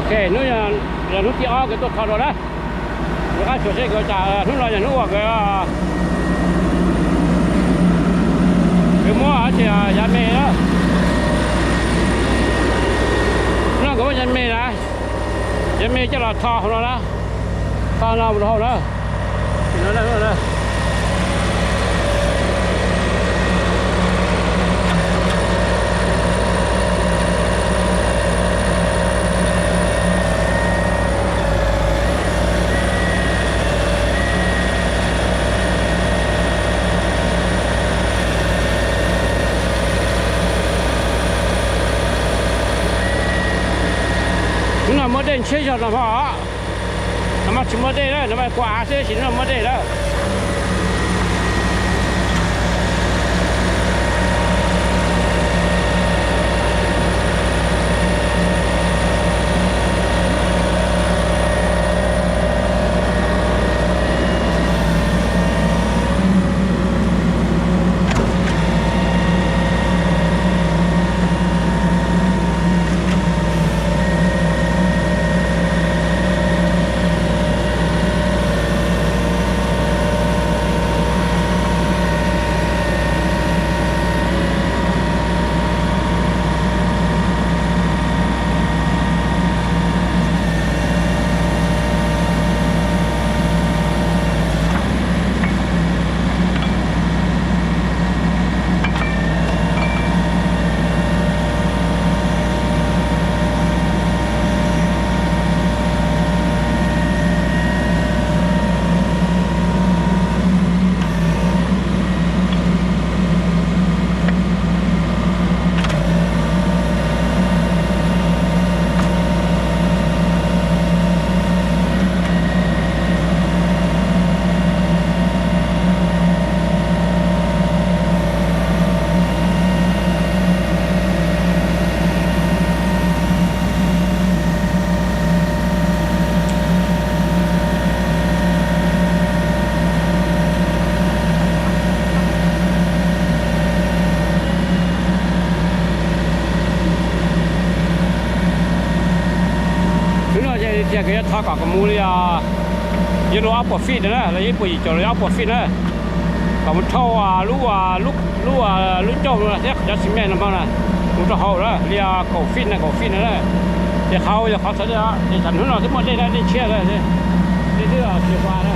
Ok, hnub yog hnub thib ob nkawd tuaj kho dua na. Nkawd qab tsuas seb nkawd cas, hnub no yog hnub uas nkawd, nkawd muab hais tias yav me na. Hnub no nkawd muab yav me na, yav me coj los tho hauv no na. Tho no mus rau hauv na. Hnub no muaj dej ntshiab zog no hos. No mas tsis muaj dej na, no mas kua av xwb, tab sis hnub no muaj dej na. Hnub no ces tias kws yuav tho kom mus li, yuav luag ob puas feet na, los yog ib puas yim caum los yog ob puas feet na, kom mus dhau lub, lub, lub ncauj no thiab cov cement no na, mus rau hauv na li kaum feet na, kaum feet na. Ces qhov yog qhov txhawv, ces tam hnub no twb muaj dej na, dej ntshiab na, dej twb tsis ua na.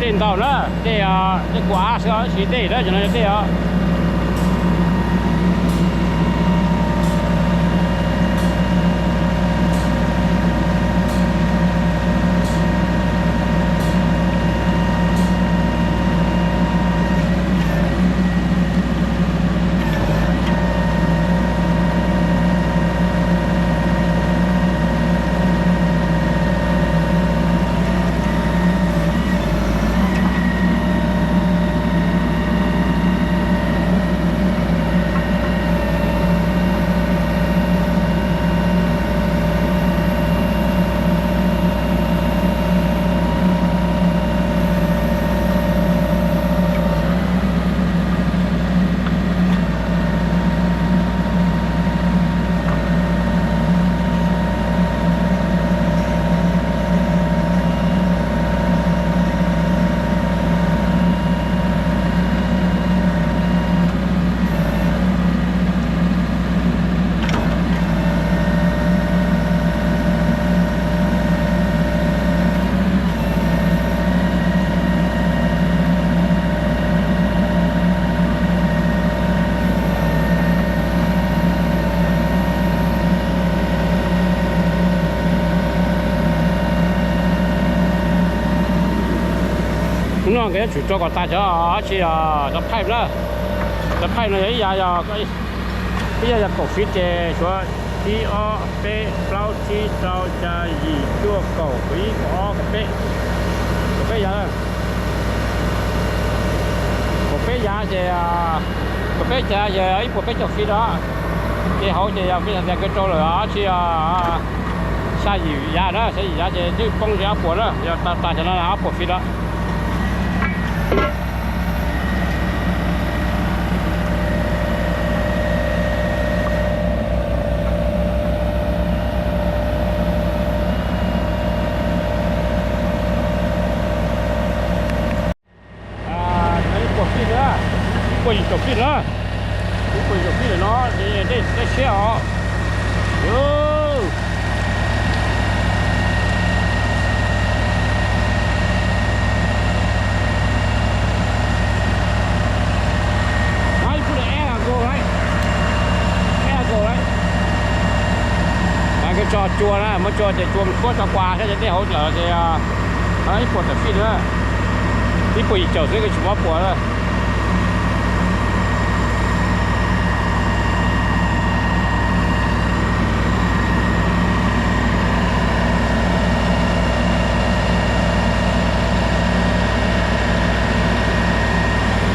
Dej ntau na, dej, dej kuv av xwb os, tsis dej na, cov no yog dej os. Hnub no nkawd yuav tsum rau kom tas cov, tsis, cov pipe na. Cov pipe no yog ib yav, ib yav yog kaum feet ces suav ib ob peb plaub tsib rau xya yim cuaj kaum kaum ib kaum ob kaum peb, kaum peb yav, kaum peb yav ces, kaum peb yav ces ib puas peb caug feet os. Ces hauv ces yog peb yav tias nkawd rau lawm tsis, xya yim yav na, xya yim yav ces twb poob li ob puas na, yog tas cov no ob puas feet os. Ib puas feet na, ib puas yim caum feet na, ib puas yim caum feet no ces dej siab os. Nkawd tso cua na, muab cua ces cua mus tshuab tso quas thiab ces dej hauv lawm ces ib puas tawm feet na, ib puas yim caum xwb, nkawd tsis muab puas na.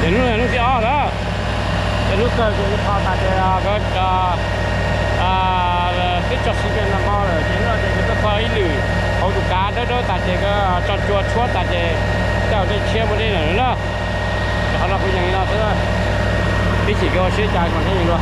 Ces hnub no yog hnub thib ob na, ces hnub kawg ces tho tas ces nkawd twb tso xi pes nag hmo lawm ces hnub no ces nkawd tuaj kho ib lwm hauv tus kav dawb dawb tas ces nkawd tso cua tshuab tas ces coj dej tshiab muab dej lawm na. Ces qhov no kuv yees li no xwb, ib chim nkawd ua siab cas mas thiaj yees dua.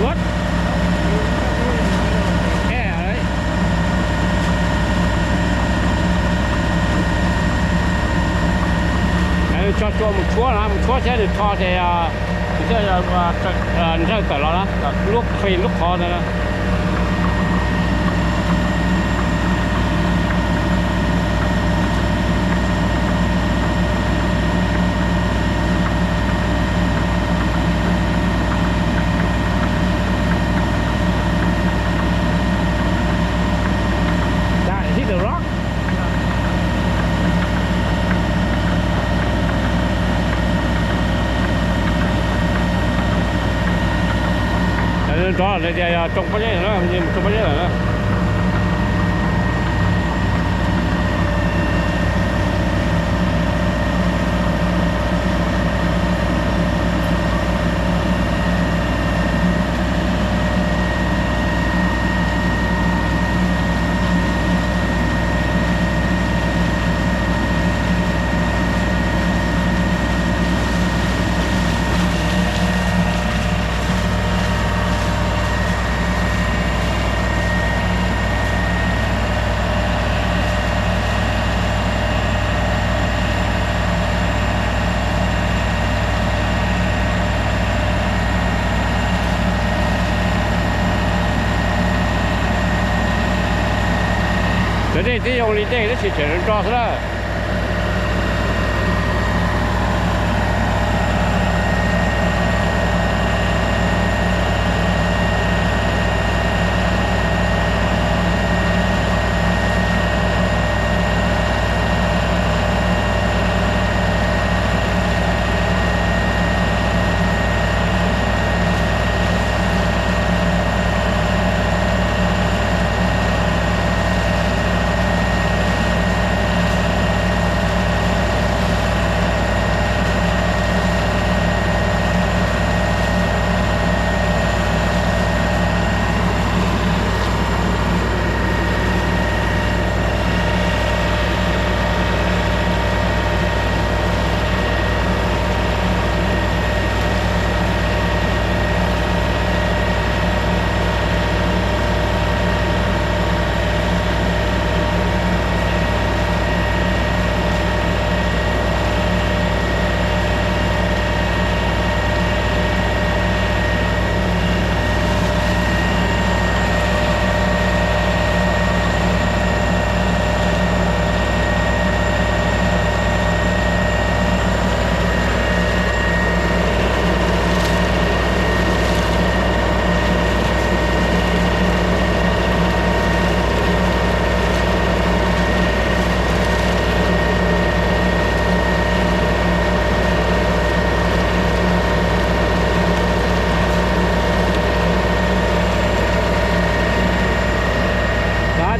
What? What? Tso cua mus tshuab na, mus tshuab thiab nws tho ces nws thiaj nrawj tawm los na, lub qhov ntawd na. That hit the rock. Nrov tias yog tsoo pob zeb lawm na, tsoo pob zeb lawm na. Cov dej twb zoo li dej tab sis tseem nro xwb na.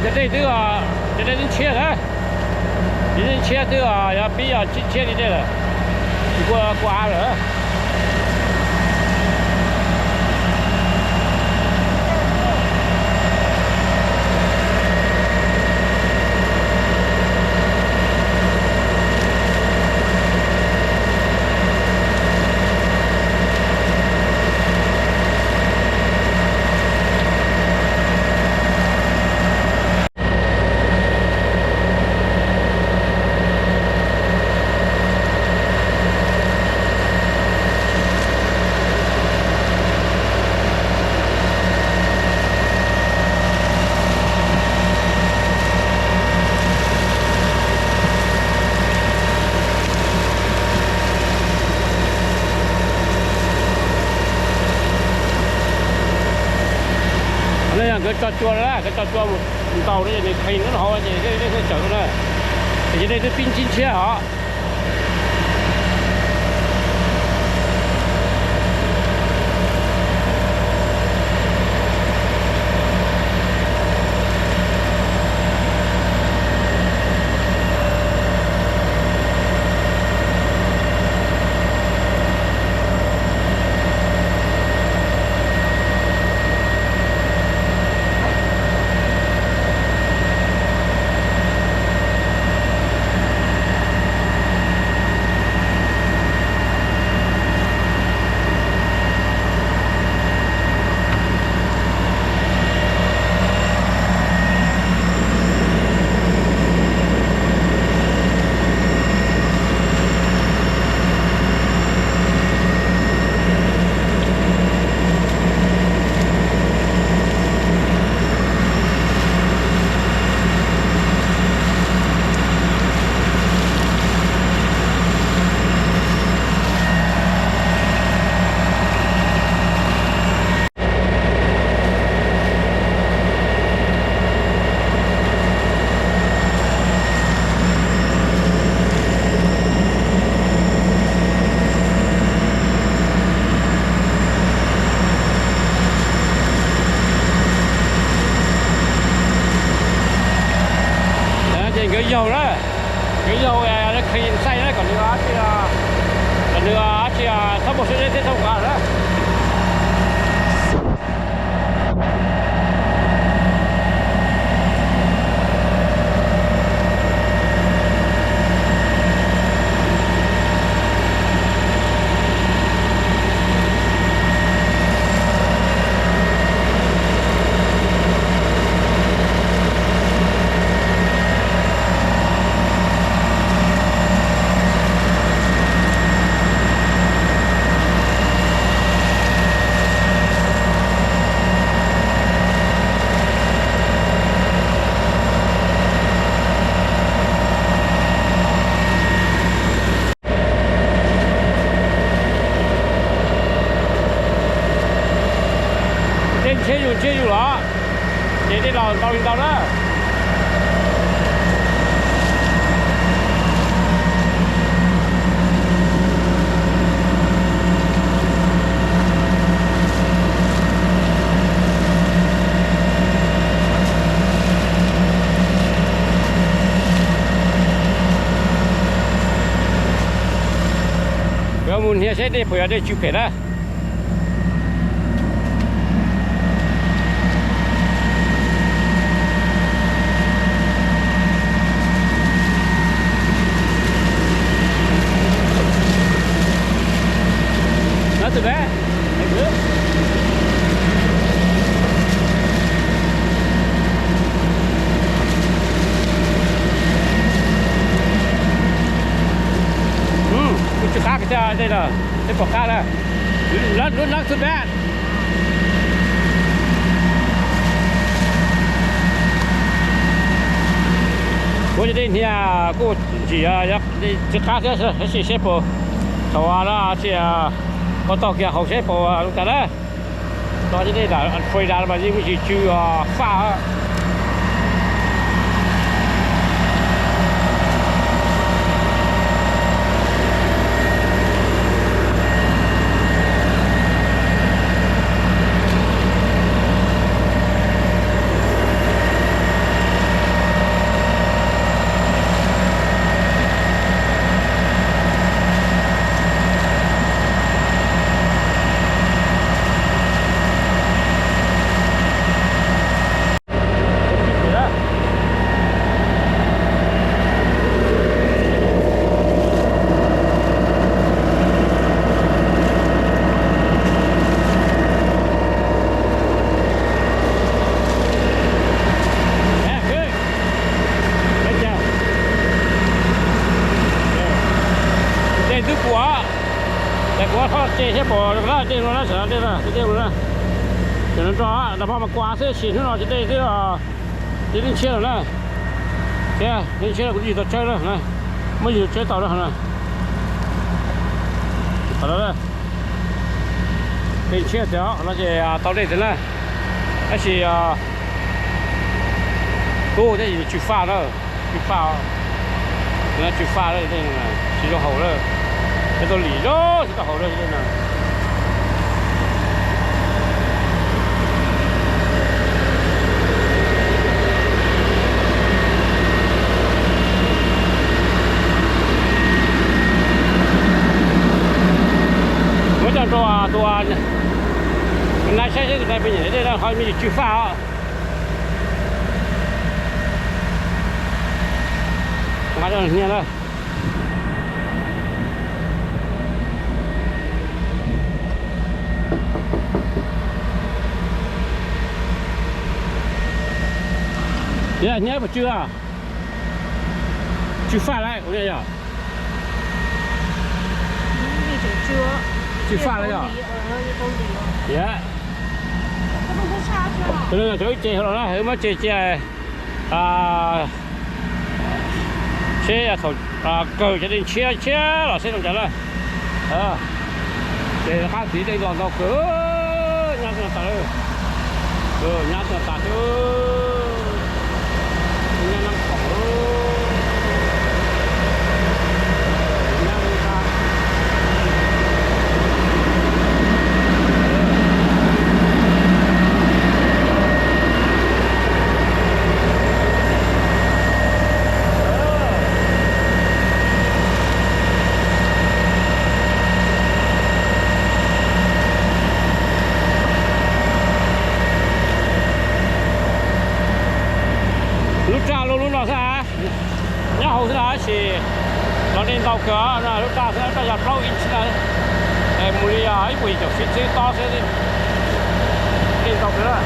Cov dej twb, cov dej twb ntshiab na. Cov dej ntshiab twb yog pib yog ntshiab li dej lawm, tsis kua kua av lawm. Nkawd tso cua na, nkawd tso cua mus ntaus no ces nws qhis lub hauv ces dej thiaj tawm na. Ces dej twb pib ntshiab ntshiab os. Ces nkawd yaug na, nkawd yaug qhis xaij na kom nws, kom nws tsis txhob muaj siab deb thiab txhob nqa na. Dej los ntau li ntau na. Yuav mus hnia seb dej puas yog dej tsw phem na. Not too bad. That's good. Kuj tsis qab kiag thiab, tej no tej pom qab na. Not, not too bad. Kuv cov dej hnia kuj tsis, tsis qab thiab, tab sis seb puas, thaum no tsis ua tau kiag haus seb puas zoo cas na. Cov dej Florida no mas yeej muaj tsis tsw faj. Dej twb puas, ces kuv txhob ce thiab pom dej no na, dej no na, dej no na. Ces no nrog nag hmo mas kua xwb, sis hnub no ces dej twb, ces dej ntshiab lawm na. Thiab dej ntshiab kuv twb tsis tau tsawb na, muab yus tsawb tau na. Dej ntshiab tiag no ces tau dej tiag na. Tab sis tub thiab tsw faj na, tsw faj, tsw faj, tsis zoo haus lawm. Cov tau lim zoo tsis tau haus lawm no. Muab coj rau tus nai saib seb tus nai puas nyiam dej no, qhov me ntsis tsw faj os. Nqa rau hnia na. Hnia puas tsw a? Tsw faj lawm, yog tsw faj lawm yog. Cov ib ce hauv no ces wb muab ce cia seb thaum kawg cov dej ntshiab ntshiab los seb zoo cas na. Ces qab tiv dej los ntau kawg, nyab tsis tas, nyab tsis tas xwb, nyab nab khoom. Lub raj lub lub no xwb, nyob hauv xwb na, tab sis los dej ntau kawg na, lub raj xwb na, lub raj yog plaub inch na, mus li ib puas yim caum feet xwb tob xwb, dej ntau kawg na.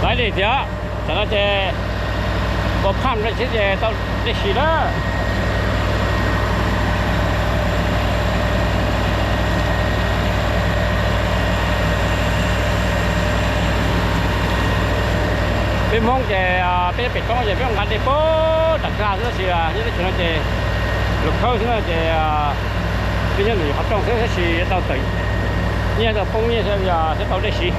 Laiv dej tiag, tam no ces ua phaj rau ces tau dej sis lawm. Hmoob ces peb nyob pem roob ces peb mus nqa dej puag nram kwj ha xwb tab sis nyob teb chaws no ces lus khawb xwb na ces peb nyob ntawm qhov rooj xwb tab sis yuav tau tawm nyiaj tau poob nyiaj thiab tau dej siv.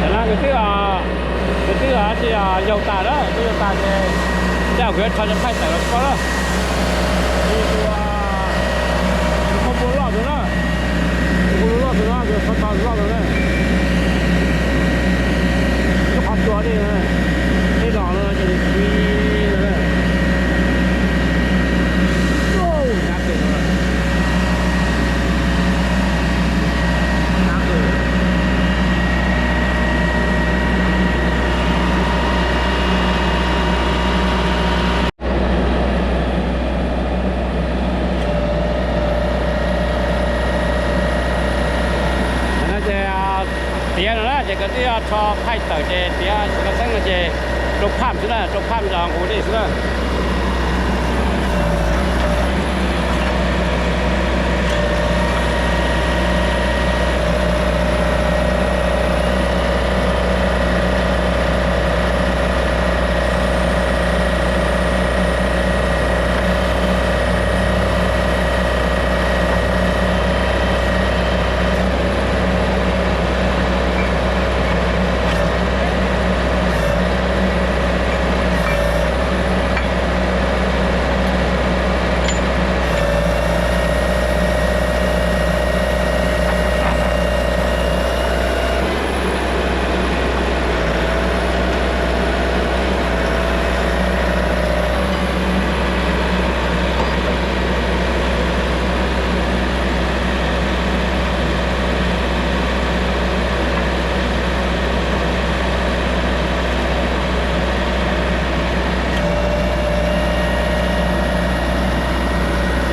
Tam no kuv twb, kuv twb tsis yaug tas na, twb yaug tas ces tej zaum kuv yuav rho cov phaij tawm los tsis paub na. Tus, tus qhov npua loj tus na, tus npua loj tus no, tus qhov loj tus na. Tus qhov tsua dej, dej los no ces nws txiv no na. Hnab pem no. Hnab pem. No ces tiav no na ces kawg twb rho phaij tawm ces tiav xyov xeeb no ces rau phaj xwb na, rau phaj zos nqus dej xwb na.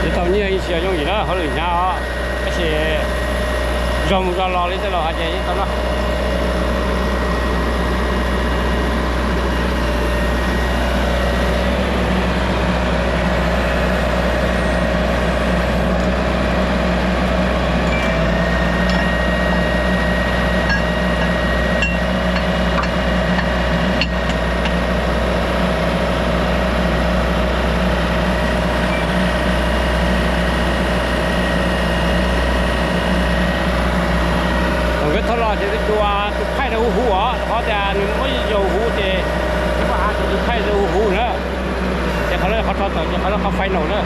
Yeej tau nyiaj ib ntsis yooj yim na, hauj lwm hnyav os, tab sis zog mus zog los li tej laus hais ces yeej tau noj. Thaum nkawd thauj los ces tus, tus phaij ntawd hu hu os, rau qhov tias nws muab yaus hu ces nws poj hav tus, tus phaij ntawd hu hu na. Ces qhov no qhov rho tawm ces qhov no qhov final na.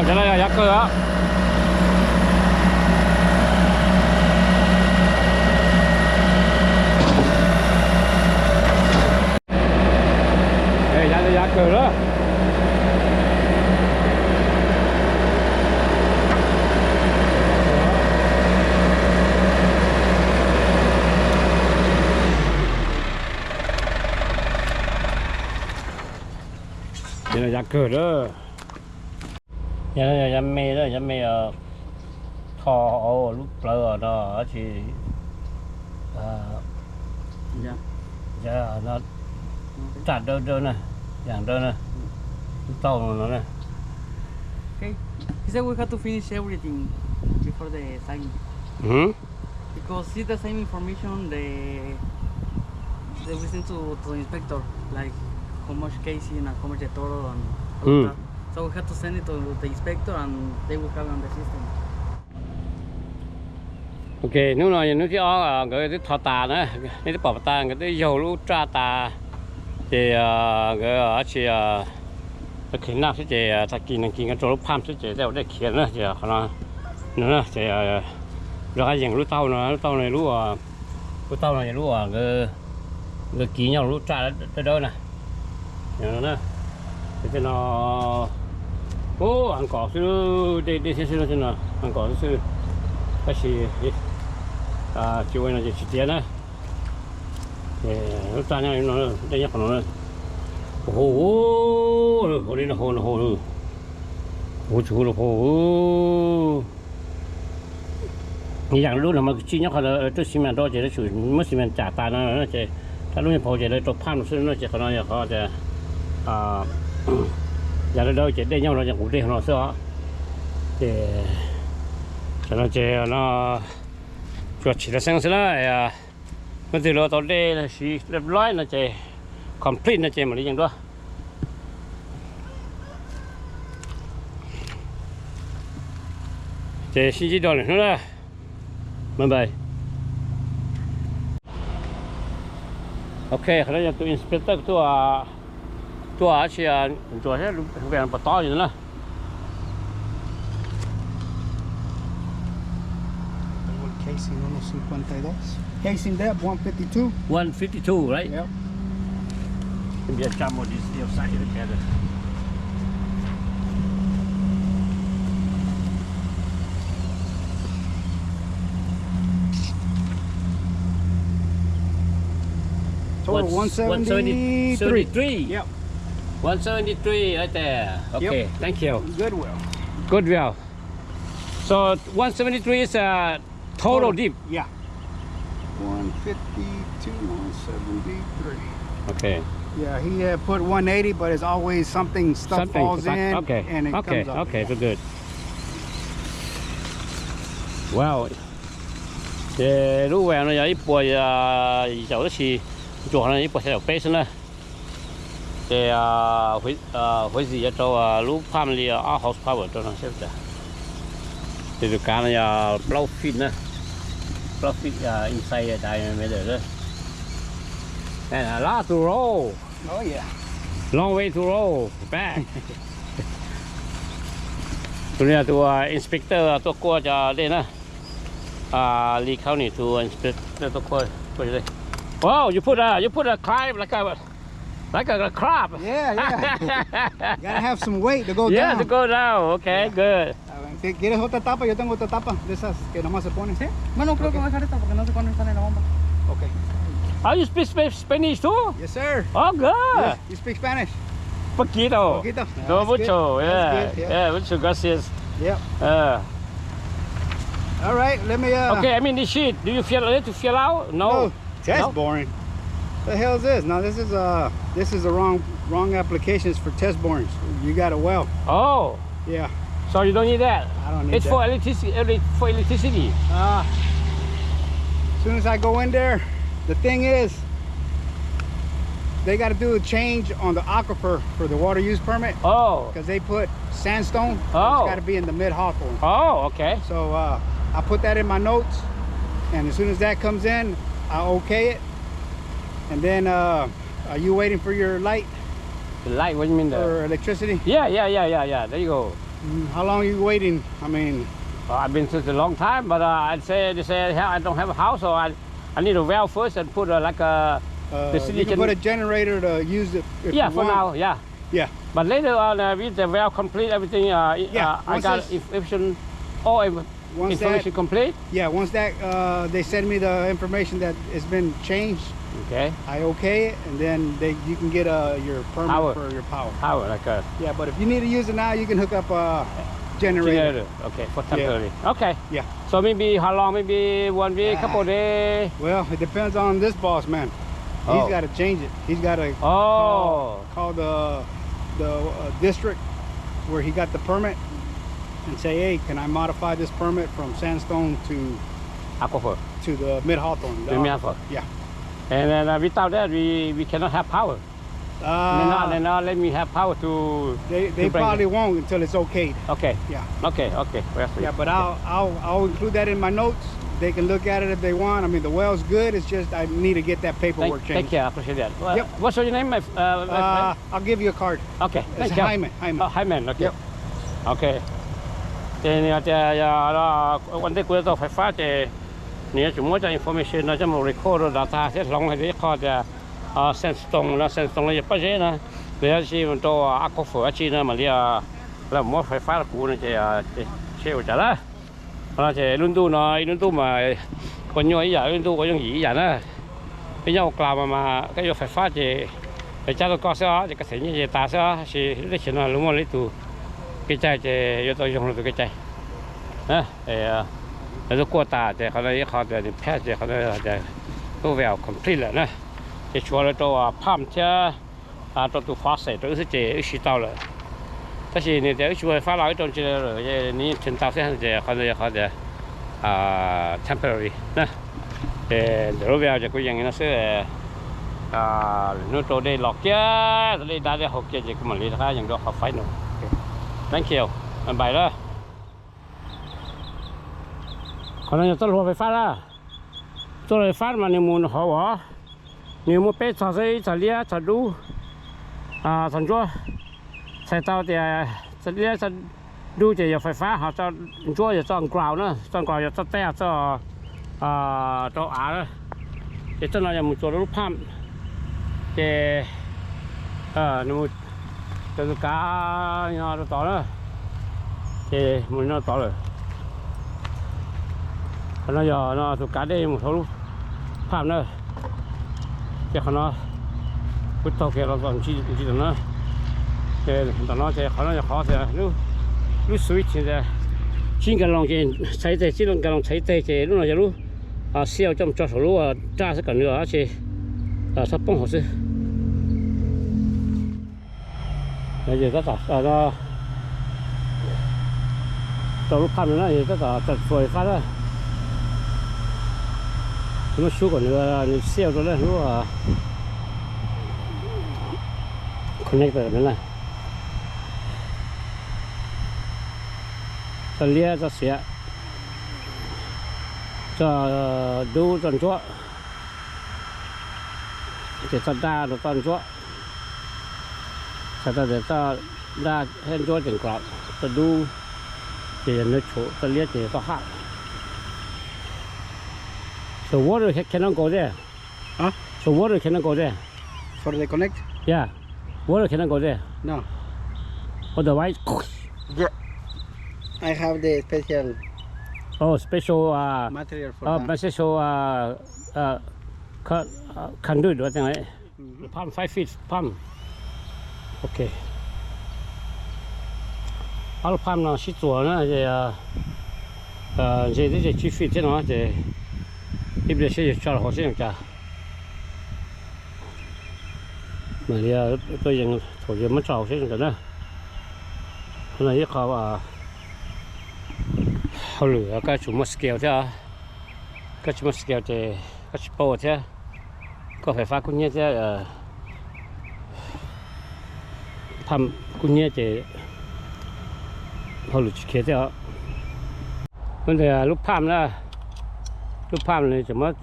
Cov no yog yav kawg os. Yav, yav kawg lawm. Yav kawg lawm. Yav no yog yav me, yav me tho hauv lub plawv no dab tsi, no, txaj dawb dawb na, yaam dawb na, lub taub no na. Okay. He said we have to finish everything before the signing. Because see the same information the, the we send to, to the inspector, like how much casing and how much the total and all that. So we have to send it to the inspector and they will have it on the system. Ok, hnub no yog hnub thib ob nkawd twb tho tas na, nej twb pom tas nkawd twb yaug lub raj tas, ces nkawd tsis, clean up xwb ces tag kis nag kis nkawd rau lub pump xwb ces tej zaum dej khiav na, ces qhov no, no na ces rov qab yeem lub taub hau no, lub taub hau no, lub taub hau no yog lub nkawd kiv nyob lub raj dawb dawb na. Ces tej no, ub, heev kom xwb, dej dej thiab xwb no, heev kom xwb, tab sis tsis ua no ces tsis tiav na. Lub raj nyob no, dej nyob qhov no. Hu, hu li no, hu no, hu, hu tsis hu no, hu. Ib yam lub no mas kwv tij nyob qhov lawv rub xi mas rau ces lawv tsum muab xi mas cam tas no ces, tab lub nyuag phau ces lawv rau phaj no xwb no ces qhov no yog qhov tias yam dawb dawb ces dej nyob no ces nqus dej no xwb os. Ces tam no ces no tsuas tsim laj xeeb xwb na. Hnub twg lawv tau dej siv ris loj no ces complete no ces mam li yeem dua. Ces sib ntsib dua lwm hnub na. Bye bye. Ok, qhov no yog tus inspector tuaj, tuaj tsis ntsuas thiab, pom tob li na. Casing uno cincuenta y dos. Casing depth one fifty-two. One fifty-two, right? Yep. Maybe I jump on this other side together. Total one seventy-three. Seventy-three. Yep. One seventy-three right there. Okay, yep. Thank you. Goodwill. Goodwill. So one seventy-three is a total deep. Yeah. One fifty-two, one seventy-three. Okay. Yeah, he had put one eighty, but it's always something, stuff falls in, okay, and it comes up. Okay, okay, yeah. Good, good. Wow. Ces lub well no yog ib puas yim caum, tab sis ntsuas no ib puas xya caum peb xwb na. Ces huv zim yuav rau lub pump li ob horsepower rau no seb. Ces tus kav no yog plaub feet na, plaub feet inside diameter. A lot to roll. Oh yeah. Long way to roll back. Tus no yog tus inspector tuaj kuaj cov dej na. Lee County tus inspector tuaj kuaj, kuaj cov dej. Wow, you put a, you put a climb like a, like a crab. Yeah, yeah. Gotta have some weight to go down. Yeah, to go down. Okay, good. A ver, ¿quieres otra tapa? Yo tengo otra tapa de esas que nomás se ponen. Sí. Bueno, creo que voy a dejar esta porque no sé cuándo sale la bomba. Okay. Oh, you speak Spa-, Spanish too? Yes, sir. Oh, good. You speak Spanish? Poquito. Poquito? No mucho, yeah. That's good, yeah. Yeah, muchas gracias. Yep. All right, let me, uh, okay, I mean, this sheet, do you feel, need to fill out? No. No. Test boring? The hell is this? No, this is, uh, this is the wrong, wrong applications for test borings. You got a well. Oh. Yeah. So you don't need that? I don't need that. It's for electricity, elec-, for electricity. Ah. As soon as I go in there, the thing is, they gotta do a change on the aquifer for the water use permit. Oh. 'Cause they put sandstone. Oh. It's gotta be in the mid Hawthorne. Oh, okay. So, uh, I put that in my notes, and as soon as that comes in, I okay it. And then, uh, are you waiting for your light? The light, what do you mean? Or electricity? Yeah, yeah, yeah, yeah, yeah. There you go. Mm, how long are you waiting? I mean, well, I've been such a long time, but, uh, I'd say, they say, "Hell, I don't have a house, so I, I need a well first and put, uh, like, a, uh, the city you can put a generator to use it if you want." Yeah, for now, yeah. Yeah. But later on, uh, with the well complete, everything, uh, yeah, uh, I got inf-, information, all inf-, information complete. Yeah, once that, uh, they send me the information that it's been changed, okay, I okay it, and then they, you can get, uh, your permit for your power. Power, like a... Yeah, but if you need to use it now, you can hook up a generator. Generator, okay, for temporary. Yeah. Okay. Yeah. So maybe how long? Maybe one week, couple days? Well, it depends on this boss man. He's gotta change it. He's gotta call, call the, the, uh, district where he got the permit and say, "Hey, can I modify this permit from sandstone to, aquifer, to the mid Hawthorne, the aquifer?" Yeah. And then, uh, without that, we, we cannot have power. Uh, no, no, no, let me have power to. They, they to bring probably it. Won't until it's okay. Okay. Yeah. Okay, okay. Well, that's yeah, but I'll, I'll, I'll include that in my notes. They can look at it if they want. I mean, the well's good. It's just I need to get that paperwork thank, changed. Thank you. I appreciate that. Well, yep. What's your name, my, uh, my uh, friend? I'll give you a card. Okay. It's thank you. Hyman. Hyman. Oh, Hyman. Okay. Yep. Okay. Ces nws tias ua ntej kuv yuav tau fais fab ces nws yuav tsum muab cov information no coj mus record rau data thiab hloov hais tias ib qho tias sandstone no, sandstone no yog pob zeb no, nws yuav tsis rau a koj fawm dab tsi no mam li lawv muab fais fab rau kuv no ces seb ua cas lawm. Qhov no ces lub ntuj no ib lub ntuj mas ua nyuaj ib yam, ib lub ntuj ua yooj yim ib yam na. Peb nyob ua klav mas mas koj yuav fais fab ces lawv cab rau koj xwb os, ces koj them nyiaj ces tas xwb os, tab sis lub teb chaws no lawv muaj lawv tus kev cai ces yuav tau yoog lawv tus kev cai. Lawv twb kuaj tas ces qhov no ib qho tias nws pass ces qhov no tias lub well complete lawm na. Ces tshuav lawv rau pump thiab rau tus faucet rau wb xwb ces wb siv tau lawm. Tab sis nws tias wb tsis muaj fais fab los wb rau ntsis lawm, nws yeej thim tau xwb ces qhov ntawd yog qhov tias temporary na. Ces ntawm lub well ces kuv yees no xwb. Lwm hnub rau dej los kiag, dej dab dej haus kiag ces kuv mam li rov qab yees dua qhov final. Thank you. Bye bye na. Qhov no yog txoj hlua fais fab na. Txoj hlua fais fab mas nws mus hauv os. Nws muaj peb txog xwb, ib txog liab, txog dub, txog ntsuab. Txhais tau tias txog liab txog dub ces yog fais fab, ho txoj ntsuab yog txoj ground na, txoj ground yog txoj teb, txoj rau av. Ces txoj no yog mus txuas rau lub pump, ces nws mus rau tus kav no rau tod na, ces mus no tod lawm. Qhov no yog no tus kav dej mus hauv lub pump na. Ces qhov no kuv taug kiag los txog ntsis tom no. Ces tom no ces qhov no yog qhov tias lub switch tias tsib nkas loos ces txhais teg, tsib nkas loos txhais teg ces lub no yog lub seal coj mus tso saum lub raj xwb kom nws tsis txhob poob hauv xwb. Ces tab tom rau lub pump no na, tab tom txhais fab na. Muab sub kom nws, nws seal rau lub connector no na. Txoj liab, txoj xiav, txoj dub, txoj ntsuab, ces txoj daj rau txoj ntsuab. Txhais tau tias txoj daj thiab ntsuab tseem kom, txoj dub ces yog neutral, txoj liab ces yog txoj haj. So water cannot go there. Huh? So water cannot go there. For the connect? Yeah. Water cannot go there. No. Otherwise. Yeah. I have the special. Oh, special. Uh, material for uh, that. Special. Uh, uh, con, uh, conduit or something like that. Mm-hmm. Pump five feet pump. Okay. Ob lub pump no sib txuas na, ces ntse twb ze tsib feet thiab no ces ib pliag seb yog tso los hauv seb zoo cas. Mam li tuaj yees thaum yog muab tso hauv seb zoo cas na. Qhov no ib qho hauj lwm koj tsum muaj skill thiab. Koj tsis muaj skill ces koj tsis paub thiab, koj fais fab kub hnyiab thiab, pump kub hnyiab ces hauj lwm tsis khiav thiab os. Ntawd lub pump na, lub pump no tseem muab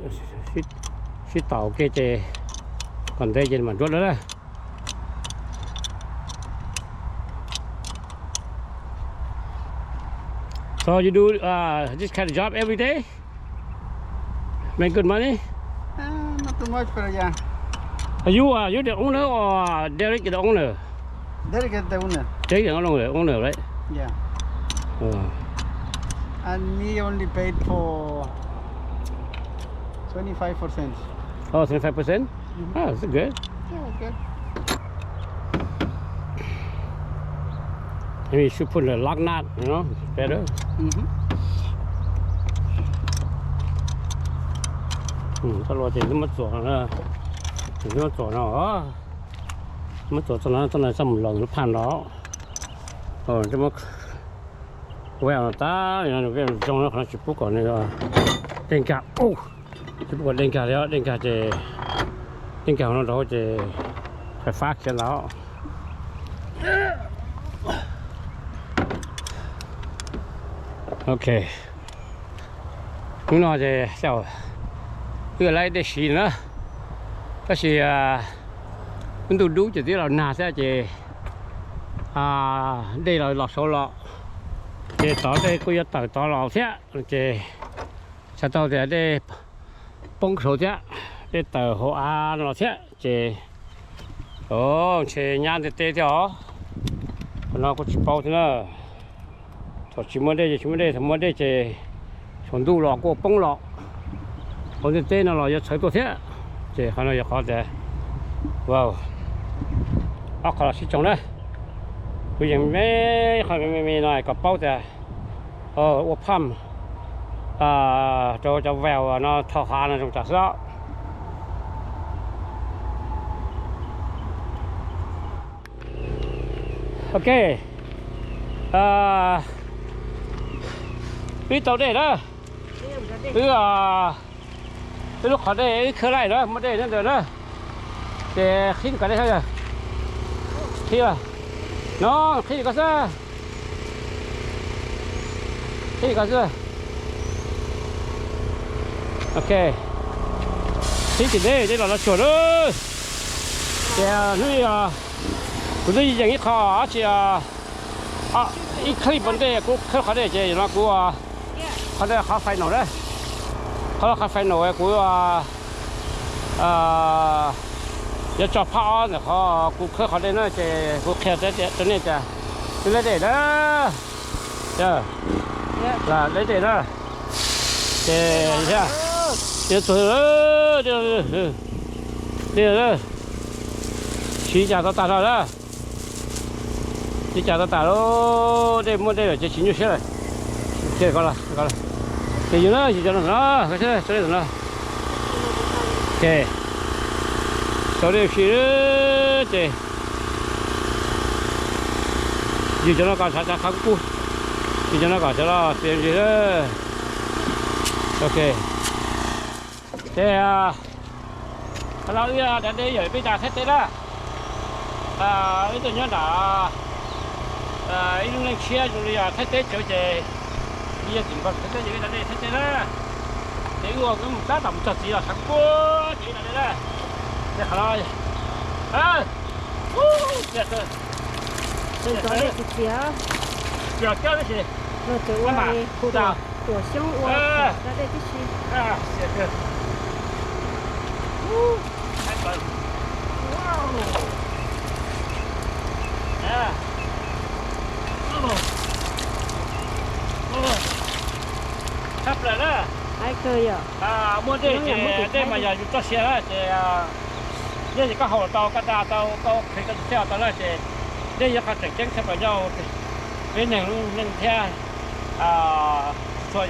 sib taus kiag ces kom ntev ces mam ntsuab dua na. So you do uh, this kind of job every day? Make good money? Uh, not too much, but yeah. Are you, uh, you the owner or Derek the owner? Derek is the owner. Derek is the owner, owner, right? Yeah. Oh. And me only paid for twenty-five percent. Oh, twenty-five percent? Mm-hmm. Oh, that's good. Yeah, okay. Maybe you should put a lock nut, you know, better. Mm-hmm. Txoj hlua ces muab txuas no, muab txuas no, muab txuas txoj no, txoj no txoj mus los lub phaj no. Muab vej no tag, vej no zoo, qhov no tsis pub kom nws dej nkag, tsis pub kom dej nkag li, dej nkag ces, dej nkag hauv no rau ces Fais fab khiav ntawd. Ok, hnub no ces wb laib dej siv na, tab sis ntuj dub ces twb los nag thiab ces dej los los saud los, ces tod dej kuj yuav tawm tod los thiab ces xav tau tias dej poob saud thiab, dej tawm hauv av no los thiab ces ntshe nyab ntiaj teb thiab os. Qhov no kuj tsis paub thiab na. Thaum tsis muaj dej ces tsis muaj dej, thaum muaj dej ces tsaus ntuj los kuj poob los. Hauv ntiaj teb no los yuav txhawv tuaj thiab. Ces qhov no yog qhov tias, wow, ob qho los sib tsoom na. Kuv yeej me qhov me me no kom paub tias ua pham rau cov vaus no tho hav no zoo tsam xwb. Ok, wb tau dej na. Wb, wb lub qhov dej wb khawb laij na, muaj dej nyob ntawd na. Ces qhib kom dej, qhib, no, qhib kom xwb. Qhib kom xwb. Ok, qhib tim dej, dej los los tsuag na. Ces hnub kuv twb yeem ib qho dab tsi, ib clip ntej kuv khawb qhov dej ces no kuv, qhov dej qhov final na, qhov qhov final kuv yuav tso phab ob ntawm qhov kuv khawb qhov dej na ces kuv qhia rau nej tias twb laib dej na. Laib dej na. Ces yuav txog, dej, siv cas tau tas no na. Siv cas tau tas lawm, dej muaj dej lawm ces tsis nyuaj siab lawm. Ces yus na, yus cov no, no. Ces tau dej si ces yus cov no kom sav sav qhav kub kub, yus cov no kom sav los tias ntsis. Ok. Ces qhov no wb da dej yog peb da Thaib teb na. Wb tuaj nyob nram ib lub neej tshiab zoo li Thaib teb tsawv ces, yog tim nkaus Thaib teb ces wb da dej Thaib teb na. Ces wb ua wb mus tab tom mus txog txiv los sav kub ces wb da dej na. Ces qhov no, tuam xyoob ua da dej tib si. Tshaj plaws na. Muaj dej ces dej mas yog yus txoj sia na ces dej ces koj haus tau, koj da tau, koj qhwv koj tus kheej tau na ces dej yog qhov tseem ceeb tshaj plaws nyob peb neeg lub neej thiab. Txhua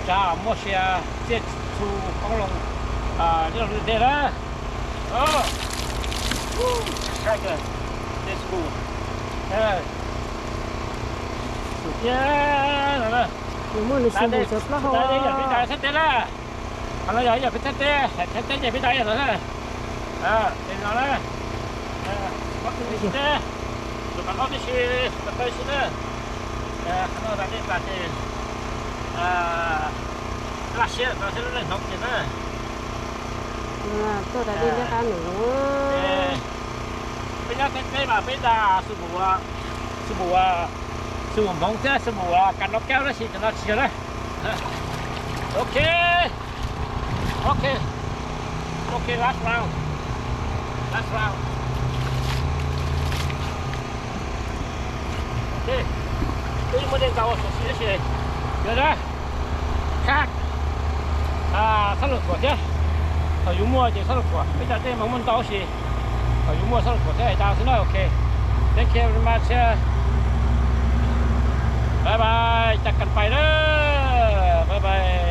tsav muaj sia txiaj txhu qoob loo nyob rau dej na. Dej txhua tiag no na. Yog peb da Thaib teb na. Qhov no yog yog peb Thaib teb, Thaib teb ces peb da yog no na. Ces no na. Tus qab no tib si, tus qab si na. Qhov no da dej tas ces laj siab no thiab lub neej hloov ces na. Tuaj da dej liab qab num. Peb nyob Thaib teb mas peb da xu mus, xu mus, xu mus hmoov thiab xu mus kas no kaub tab sis cov no tsis yog na. Ok. Ok. Ok, last round. Last round. Ok. Twb muaj dej ntau xwb tab sis yog na, khab, txhob los thuam thiab. Thaum yus muaj ces txhob los thuam, peb cov dej mas muaj ntau tab sis thaum yus muaj txhob los thuam thiab, hais tas xwb na. Ok. Thank you very much. Bye bye, caj kan pais na. Bye bye.